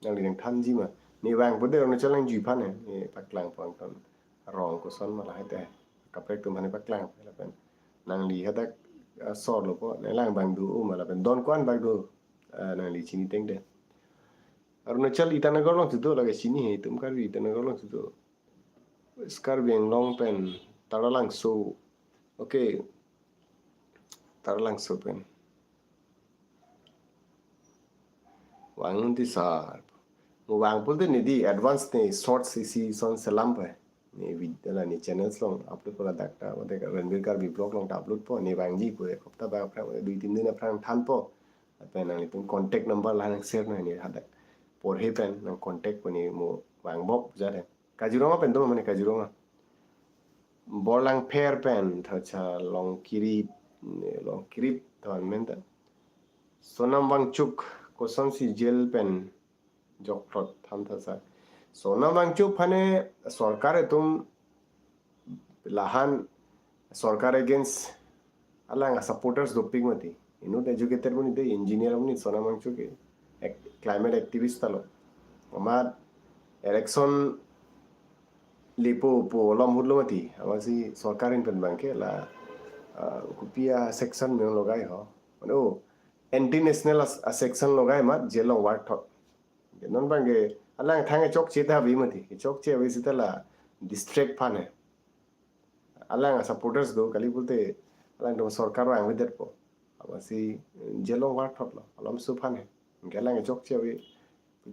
Nangli nangthanji ma. Ne vangpo de Arunachal nangjui aphan he. Ne paklang pon ton. Rong koson ma lahai te. Kaprek atum aphan ne paklang lapen. Nangli hadak, ah, sor lo po. Nanglang abang do-o ma lapen don ko-an bak do? Ah, nangli chini teng de. Arunachal Itanagar along si do, lake chini he, itum Karbi Itanagar along si do. West Karbi Anglong pen, Taralangso. Okay. Taralangso pen. Vang un ti sar. Mo vang pulote ne di advance ne shorts isi son selam pe. Ne vid-, la ne channels along upload po ladak ta, mate Ranbir Karbi Vlog along ta upload po, ne vangji po, ek hapta bak aphrang, dui tin din aphrang thanpo. Lapen nanglitum contact number la nang share nang ne hadak. Porhe pen nang contact po, ne mo vangbom jare. Kaziranga pen do mane, Kaziranga. Borlangpher pen, thacha Longkirip, ne Longkirip than men ta. Sonam Wangchuk, kosonsi jail pen jokthot than tha sa. Sonam Wangchuk aphan ne sorkar atum lahan sorkar against alang supporters dopik mati. Inut educated monit de, engineer monit Sonam Wangchuk ke. Ek-, climate activist ta lo. Amat election lepo pu alam ahut lo mati. Amatsi sorkar ahin pen abang ke la, ah, kopi a section me logai ho. Mane, oh, anti national a, a section logai amat jail along varthot. Non abang ke alang thang chokche ta ave mati. Chokche ave seta la distract aphan he. Alang supporters do kali pulote alangtum sorkar vangvedetpo. Amatsi jail along varthot lo. Alam su aphan he. Anke alang chokche ave.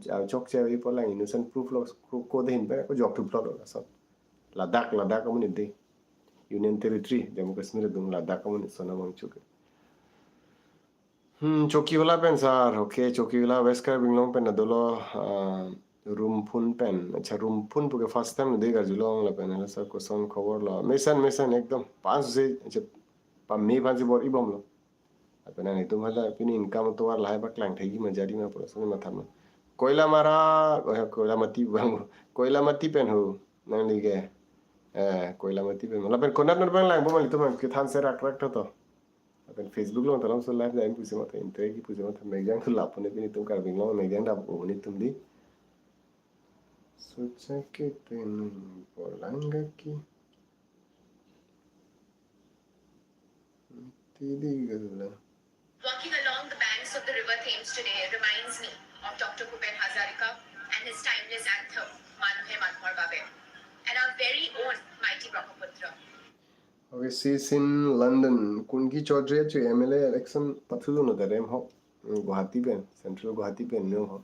Ah, chokche ave pu alang innocent proof lo, ko, ko de ahin pen ko jokthup lo lason. Ladakh, Ladakh amonit de. Union Territory, Jammu Kashmir adung Ladakh amonit Sonam Wangchuk. Hmm, Chokihola pen sar, okay, Chokihola West Karbi Anglong pen dolo, ah, Rumphun pen, acha Rumphun puke first time de karjulong lapen, hello sir, koson khobor lo? Mesen, mesen, ekdom, pan se, acha, pame aphan si bor-ibom lo. Lapen nanglitum hala pini income atovar lahai paklang thekji ma, jari ma, pura soni matha ma. Koilamara, oh ya, Koilamati bang, Koilamati pen ho, nangli ke, eh, Koilamati pen. Lapen konat nat bang lang, bo mali tum ke than se rak rak tho to. Lapen Facebook along ta alam so live dam pusi matha, interview pusi matha, megjang tu lapu ne pini tum Karbi Anglong megjang dap o ni tum di. Socha ke tenoi bolanga ki. Tidi gala. Walking along the banks of the river Thames today reminds me of Doctor Bhupen Hazarika and his timeless anthem, Manv Hai Manvor Babe, and our very own mighty Brahmaputra. Okay, she's in London. Kunki Chaudhary chu M L A election pathu dun ta Remhok, Guwahati pen, Central Guwahati pen no ho.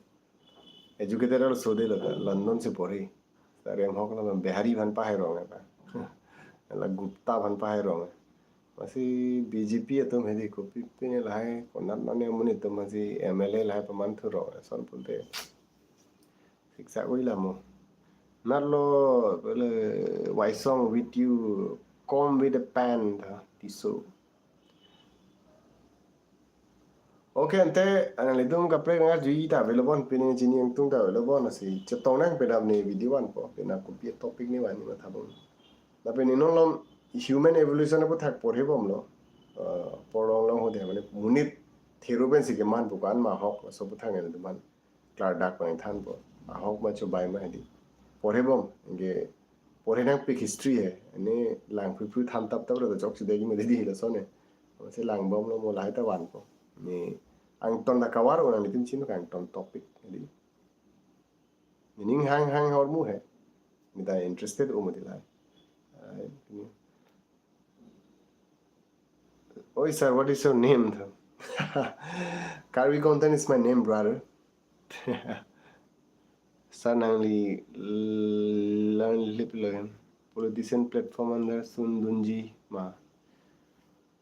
Educated also de lo ta, London si porhe. Ta Remhok la Bihari aphan pahai rong ta. La Gupta aphan pahai rong. Masi B J P atum hedi kopi pine lahai konat mane amonit atum masi M L A lahai paman thurong lason pulote siksa ui lamo. Natlo bele Waisong with you, come with a pen tha Tisso. Okay, ante anang lidum kaprek nang arju ta avelo bon, pine chini angtung ta avelo bon, lasi chetong nang penap ne video vanpo, penap kopi topic ne van ne matha bon. Lapen ne non lom human evolution aphuthak porhe bomlo. Uh, porlong long hode mane monit theru pensi keman pu ko-an ma ahok, laso aphuthak ne duman klardak pangthanpo. Ahok ma chobai ma hedi. Porhe bom, anke porhe nangpik history he. Ne lang phu phu than tap tap ra chokche degi ma didi lason ne. Masi lang bomlo, mo lahai ta vanpo. Ne angton ta kavar unang nitin chino ka angton topic hedi. Ne ning hanghang ahormu he. Ne ta interested o mati lahai. Ai, ne. Oi sir, what is your name? Karbi Content is my name, brother. Sir, nangli, nangli lip lo politician platform under sundunji ma.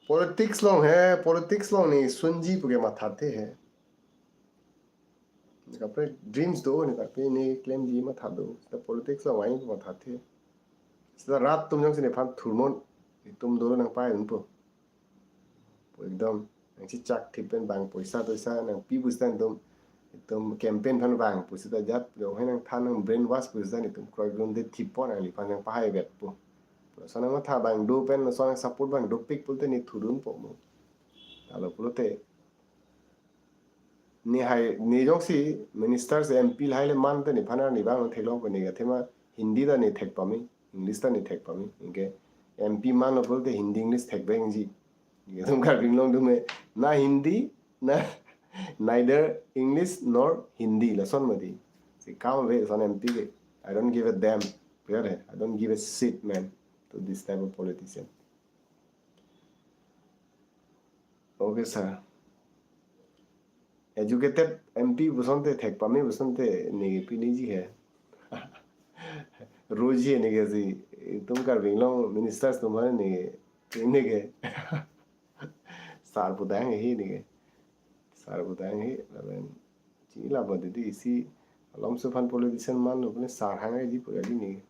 Politics long he, politics long ne sunji puke mathathe he. Kaprek dreams do ne, tapi ne klemji matha do. Seta politics long wai mathathe. Seta rat atum jongsi nephan thurmon, itum dolo nangpai unpo. Ekdom nangchichak thip pen bang poisa toisa nangpi pusita itum, itum campaign aphan vang pusita jat jong hai nangthan nang brainwash pusita itum kroikron de thip pon nangliphan nangpahai vetpo. Lason nangmatha bang do pen lason nang support bang dopik pulote ne thurdunpo mo. Alo pulote ne hai, ne jongsi ministers, M P lahai le man te nephan ne bang theklongpo, ne athema Hindi ta ne thek pame, English ta ne thek pame. Anke M P manlo pulote Hindi English thek bengji. Itum Karbi Anglong atum he na Hindi, na neither English nor Hindi, lason mati. Si kam ave lason M P ke. I don't give a damn. Clear hai? I don't give a shit, man, to this type of politician. Okay, sir. Educated M P puson te thek pame puson te ne piniji he. Roji ne ke si, itum Karbi Anglong ministers atum ne, ne ke. Sar putang he ne ke. Sar putang he, lapen chini labo didi isi alom suphan politician manlo pune sar hang ji pura ji ne.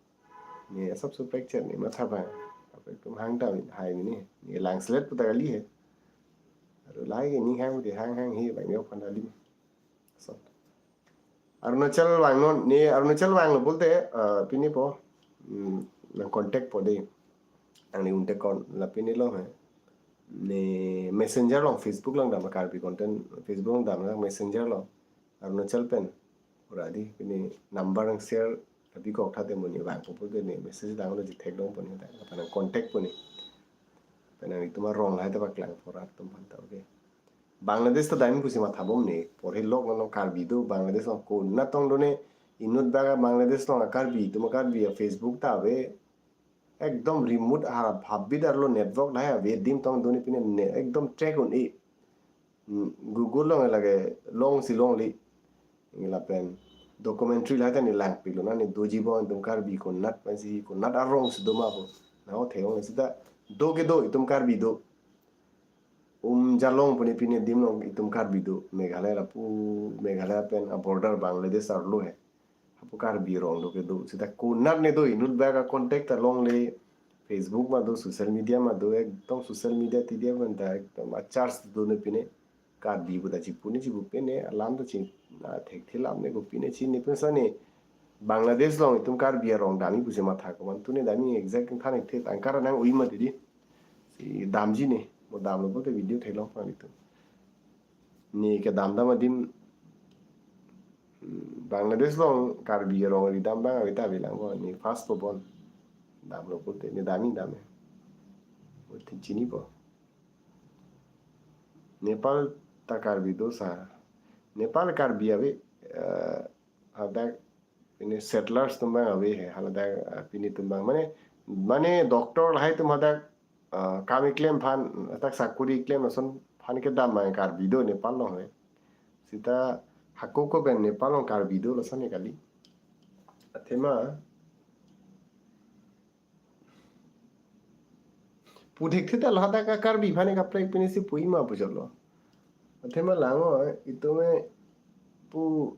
Ne asap su pekchet ne matha bang. Apa itum hang ta hai ne. Ne langselet puta kali he. Aru lahai ke ning hang de hanghang he bang yo phan dali. So. Arunachal vangnon, ne Arunachal vanglo pulote, eh, pine po, hmm, nang contact po de. Nangli un-e kon, la pine lo he. Ne Messenger long, Facebook long dam, Karbi Content, Facebook long dam, Messenger long. Arunachal pen. Pura di, pine number nang share, tapi kok thate mo ne vangpo pulote ne message danglo, je thek dongpo ne ta, apa nang contact po ne. Pen nanglitum arong lahai ta paklang pura atum aphan ta, okay. Bangladesh ta dam pusi matha bom ne, porhe lok non Karbi do, Bangladesh long konat tong do ne, inut bag a Bangladesh long a Karbi, itum a Karbi a Facebook ta ave, ekdom remote ha habit arlo network lahai ave, dim tong do ne pine ne, ekdom track un-e. Hmm, Google long lake longsi longle. Lapen documentary lahai ta ne langpiklo na, ne doji bom itum Karbi konat pensi konat arong si do ma pu. Na o theyong sita do ke do itum Karbi do. Umjalong pune pine dim long itum Karbi do. Meghalaya lapu, Meghalaya pen a border Bangladesh arlo he. Hapu Karbi rong do ke do. Sita konat ne do, inut bag a contact ta longle. Facebook ma do, social media ma do, ekdom social media ti dia pen ta ekdom a charge do ne pine. Karbi pu ta chipu ne chipu pine, alam ta chi, na thekthe lam ne ko pine chini pen sa ne. Bangladesh long itum Karbi arong dami pusi matha ko man tu ne dami exact than thekthe angkar nang ui ma didi. Si damji ne, mo damlo pulote video theklong pang itum. Ne kedam dam adim, hmm, Bangladesh long Karbi arong ridam bang ave ta avelang ko, ne first po bon. Damlo pulote ne dami dam he. Mo te chinipo. Nepal ta Karbi do sir. Nepal Karbi ave, eh, hadak pine settlers atum bang ave he, haladak, eh, pine atum bang. Mane, mane doctor lahai atum hadak, eh, kam keklem aphan, hadak sakuri keklem ason aphan kedam abang Karbi do Nepal long he. Sita hako ko pen Nepal long Karbi do lason ne kali. Athema, Pu thekthe ta lo, hadak a Karbi aphan ke kaprek pini si pu ima pu chotlo. Athema lang-o, itum ke pu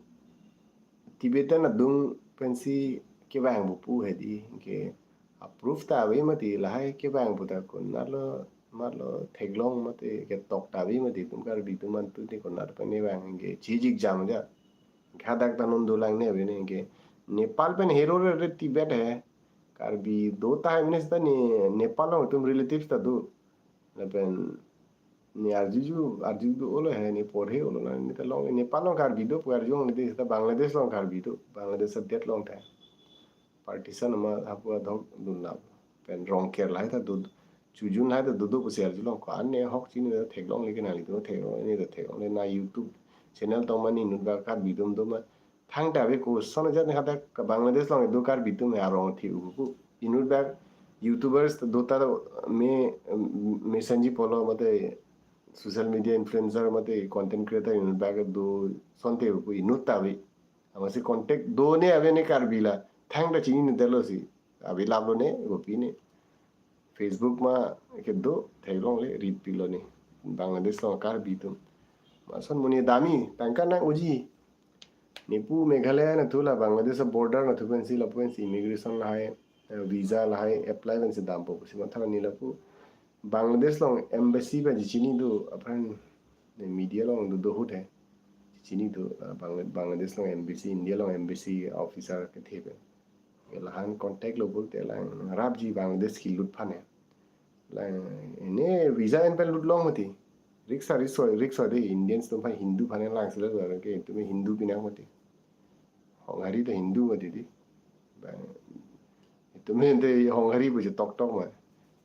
Tibetan adung pensi kevang pu pu hedi ke approve ta ave mati, lahai kevang pu ta konatlo, matlo theklong mati, ketok ta ave mati, itum Karbi atum antu di konat pen kevang ke chijik jam ja. Hadak ta non dolang ne ave ne ke Nepal pen hero re, re Tibet he. Karbi do tahai mene seta ne Nepal along itum relatives ta do. Lapen ne arju ju, arju do olo he, ne porhe olo na, ne ta long Nepal along Karbi do pu arju longle, seta Bangladesh along Karbi do, Bangladesh adet along ta. Partition ma hapu adhok dun la. Pen Rongker lahai ta do, Chojun lahai ta do do pusi arjulong, ko-an ne ahok chini ta theklongle ke, nanglitum theklongle, ne ta theklongle, na YouTube channel tong ma, ne inut bak Karbi atum do ma. Thangta ave, koson ajat ne hadak Bangladesh along do Karbi atum he, arong thi uku. Inut bak YouTubers do ta me, me sanji polo mate social media influencer mate content creator inut bak do sonte uku, inut ta ave. Amatsi contact do ne ave ne Karbi la. Thangta chinine detlo si. Ave laplo ne, gopi ne. Facebook ma kedo theklongle, rit pilo ne. Bangladesh along Karbi atum. Mason mo ne damji, tangka nang-oji. Ne pu Meghalaya nathu la Bangladesh border nathu pensi lapu pensi immigration lahai, eh, visa lahai apply pensi dampo pusi matha, ne lapu Bangladesh along embassy pensi chini do, aphrang ne media along do do ahut he. Chini do, ah, Bangla-, Bangladesh along embassy, India along embassy officer kethe pen. Lahan contact lo pulote lang rapji Bangladesh kelut aphan he. Lang ne visa en pen lut long mati. Risk a, risk o, risk o de, Indians atum aphan, Hindu aphan lang sila ke, itum Hindu pinang mati. Honghari ta Hindu mati di. Bang, itum ente Honghari pu je tok tok ma.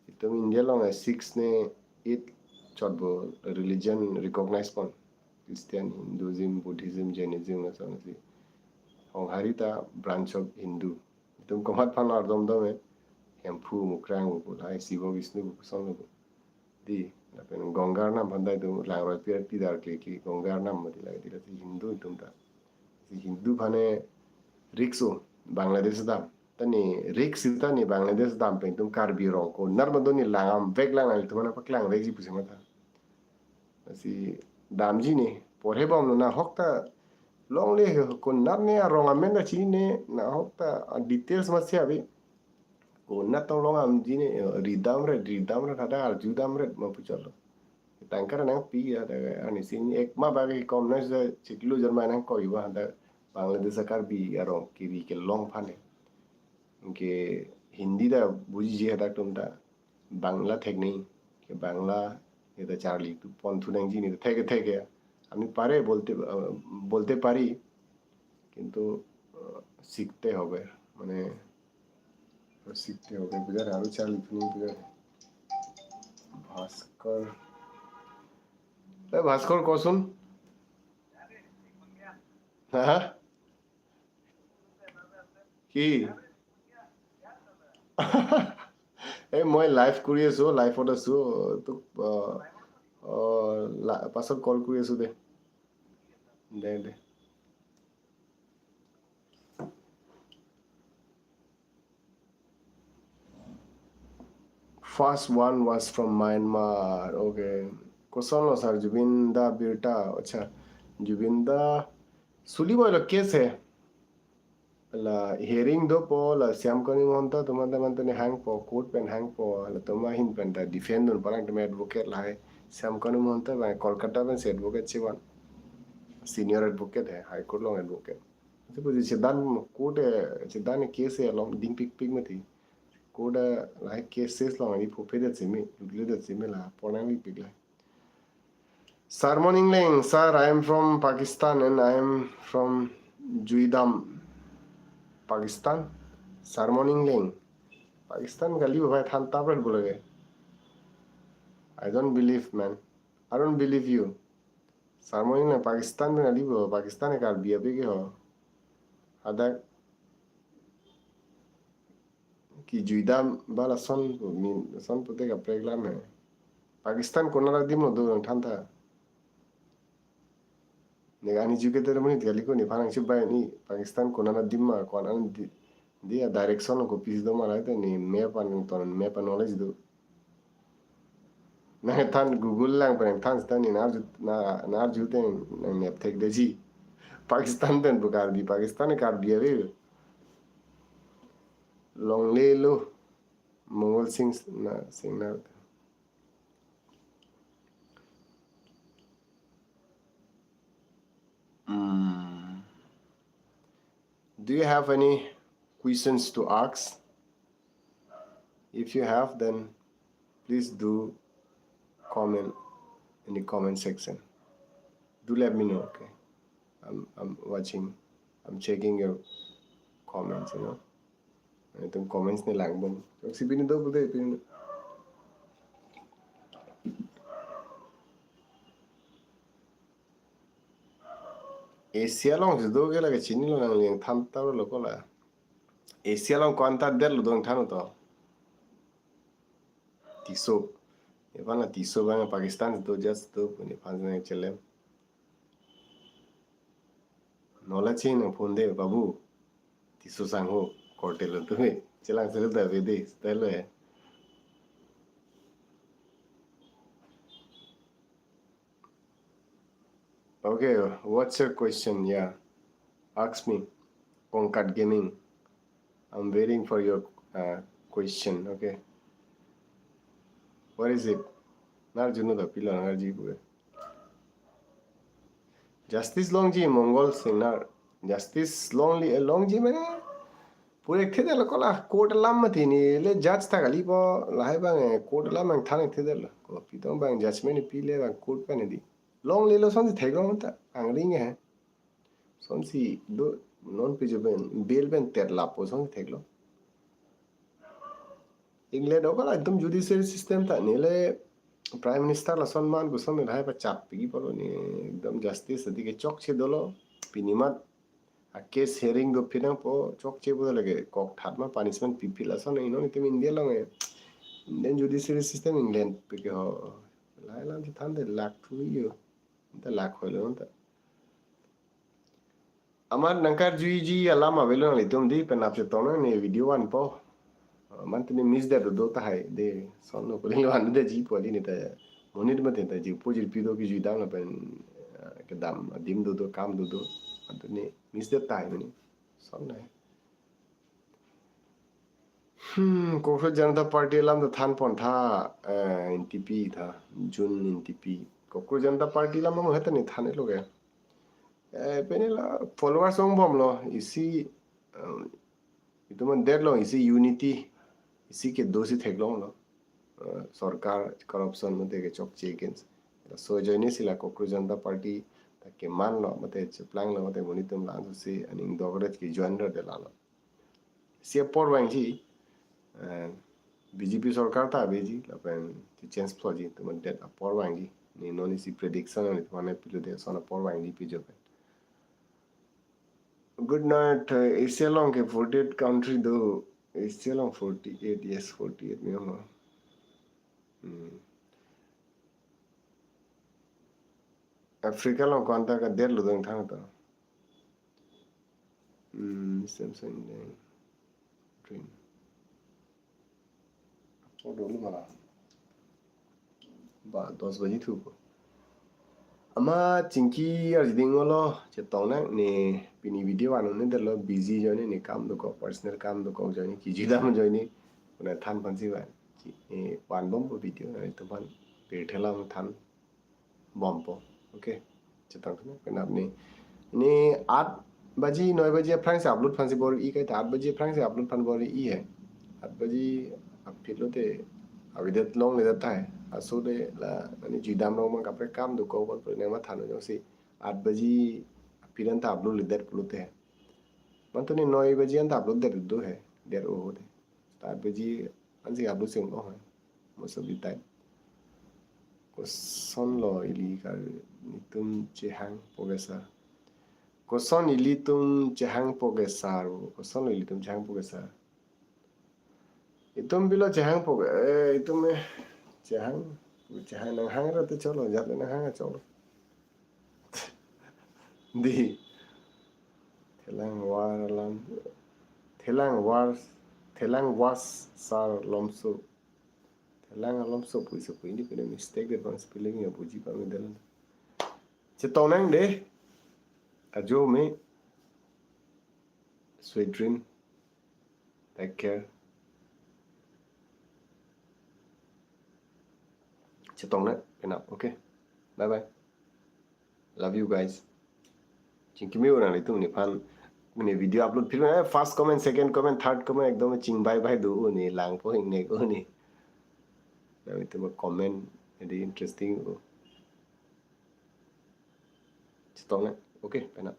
Itum India along a six ne eight chotbo religion recognize pon. Christian, Hinduism, Buddhism, Jainism, lason si. Honghari ta branch of Hindu. Itum komat aphan ardom dom e. Hemphu, Mukrang pu lahai, Shiva, Vishnu pu son lo. Di, lapen Ganga Arnam aphan ta itum langroi pirti dar ke, ke Ganga Arnam mati lagi, di lasi Hindu itum ta. Si Hindu aphan risk o, Bangladesh dam. Ta ne risk seta ne Bangladesh dam pen itum Karbi arong konat ma do ne lang-am vek lang, nanglitum aphan paklang vekji pusi matha. Si damji ne, porhe bomlo, nahok ta longle he, konat ne arong amen ta chinine, nahok ta details masi ave. Konat tong long-amji ne, ridamret, ridamret, hadak arjudamret ma pu chotlo. Tangka nangpi ya, hadak arni si ek ma bagi kom na sudah chiklo jar ma nangkoi ba, hadak Bangladesh a Karbi arong kebi kelong aphan he. Ke Hindi ta bujiji hadak atum ta. Bangla thek nahi, ke Bangla, ye ta charli tu pon thu nangji, ne ta thek thek ya. Ami pare bolte, uh, bolte pari, kintu, uh, sikhte hobe, mane, sikhte hobe, bidar aru charli thu nangji bidar. Bhaskar. E Bhaskar, koson? Ha? কি? এই মই লাইভ কৰি আছো, লাইভত আছো। তোক, আহ, আহ, লা-, পাছত কল কৰি আছো দে। দে, দে। First one was from Myanmar. Okay. Koson lo sir, Jubin da birta. Acha. Jubin da suli boy lo case hai. La hearing dopo, la Shyam Kanu Mahanta atum anta manta ne hangpo, court pen hangpo, latum ahin pen ta defend dun parang atum advocate lahai. Shyam Kanu Mahanta abang Kolkata pensi advocate chevan. Senior advocate hai, High Court along advocate. Ante puji chedan court e, chedan case along dingpikpik mati. Court lahai cases along ani phophe det simi, lukle det simi la, pornang lipik la. Sir, morning leng. Sir, I am from Pakistan and I am from Juidam, Pakistan. Sir, morning leng. Pakistan kali bhai, than tapret bolage. I don't believe, man. I don't believe you. Sir, morning leng. Pakistan pen kali bo, Pakistan e Karbi ape ke ho. Hadak ki Juidam ba lason pu, min lason pute kaprek lam hai. Pakistan konat adim lo do nangthan tha. Ne uneducated monit kali ko, nephan nangchibai ni Pakistan konat adim ma, konat di, di a direction lo kopisi do ma lahai ta ne map an ton, map an knowledge do. Nangthan Google lang pen nangthan seta ne nangarju, na, nangarju te nangnep thekdeji. Pakistan pen pu Karbi, Pakistan Karbi ave. Longlelo, Mongol Singh na, Singnar. Hmm. Do you have any questions to ask? If you have, then please do comment in the comment section. Do let me know, okay? I'm, I'm watching, I'm checking your comments, you know. Itum comments ne langbom. Oksi pini do pulote pini. Asia along si do ke lake chinilo, nangli nangthan tanglo ko la. Asia along ko-anta det lo do nangthan to. Tisso. Nephan la Tisso abang Pakistan do, just do, nephan nangchelem. Nola chin nangphone de, babu. Tisso sangho, korte lo tumi. Chelang selo ta vede, style lo ya. Okay, what's your question? Yeah. Ask me. Kongkat Gaming. I'm waiting for your uh, question. Okay. What is it? Nangarjuno ta pilo nangarji pu. Justice longji Mongol Singnar. Justice longli, eh, longji mane pura thedetlo ko la, court alam mati neli judge ta kalipo, lahai abang, eh, court alam nangthan thedetlo. Kopitong abang judgment pile abang court pen di. Longlelo, sonsi theklong ta angring he. Sonsi do non pejor pen, bail pen tet lapo, sonsi theklong. England ko la itum judicial system ta neli Prime Minister lason man koson lahai pachat piji pulo ne, ekdom justice adi ke chokche dolo, pini mat a case hearing dopik nangpo, chokche pu lake kok that ma punishment pipi lason, inon itum India along e. Indian judiciary system England pike ho. Lahai alam si than de lak thu yo. Ta lak hoilo ta. Amat nangkarjuiji alam avelo nanglitum di, penap chetong nang ne video vanpo. Ah, mane tumi miss det do tahai de, sonlo kuling lo vandeji pu kali ne ta. Monit mate ta jipo jirpi do kejui dam lapen, ah, kedam adim dodo, kam dodo. Mane tumi miss det tahai mane. Son nai. Hmm, Cockroach Janata Party alam ta thanpon tha, eh, N T P tha, Jun N T P. Cockroach Janata Party alam mo heta ne thanlo ke. Eh, pine la followers ongbomlo, isi, um, itum an detlo, isi unity, isi kedo si theklonglo. Eh, sorkar corruption mate kechokche against. Laso ajoine si la Cockroach Janata Party ta kemanlo, mate cheplanglo, mate monit atum lang si aning dogret ke join ra de lalo. Si apor vangji, eh, B J P sorkar ta aveji, lapen si change ploji, itum an det apor vangji. Ne non isi prediction ne itum an pilo de, son apor vangji pejor pen. Good night, eh, Asia along ke forty-eight country do, Asia along forty-eight, yes, forty-eight mi ho. Hmm. Africa along ko-anta ka det lo dong thang to. Hmm, Samsung deng. Green. Apo dolo mala. Ba, dos baji thupo. Amat chingki arjiding olo, chetong nang ne pini video anu ne delo busy ajoine, ne kam dokok, personal kam dokok ajoine, kejui dam ajoine, pune than aphansi van. Chi, ne vanbompo video, nanglitum aphan pirthe alam thanbompo. Okay. Chetong thuna, penap ne. Ne aat baji, noi baji aphrangsi upload aphansi bor-i kaita, aat baji aphrangsi upload aphan bor-i he. Aat baji aphi lote avedet longledet tahai. Laso de la, mane jui dam rong abang kaprek kam dokok, kon pore nangmathan jongsi aat baji aphi anta upload ledet pulote. Mane tumi noi baji anta upload det do he, det o ho de. Aat baji ansi upload si ong-o he. Most of the time. Kosonlo ili kar, itum chehangpo ke sir. Koson ilitum chehangpo ke sir. Kosonlo ilitum chehangpo ke sir. Itum pilo chehangpo ke, eh, itum eh, chehang, chehang nanghang ra te cholo, jat nanghang cholo. Di. Thelang war alam. Thelang war, thelang was sar lomso. Lang alom sopui sopui ini pada mistake de bang spelling ya buji pamedal. Chetong nang de. Ajo me. Sweet dream. Take care. Chetong nang penap. Okay. Bye bye. Love you guys. Chingkimi orang itu ni pan ini video upload film eh, first comment, second comment, third comment ekdom chingbai bai do ni langpo hingnek ni. Nang itu comment jadi interesting. Chetong nang. Okay, penap.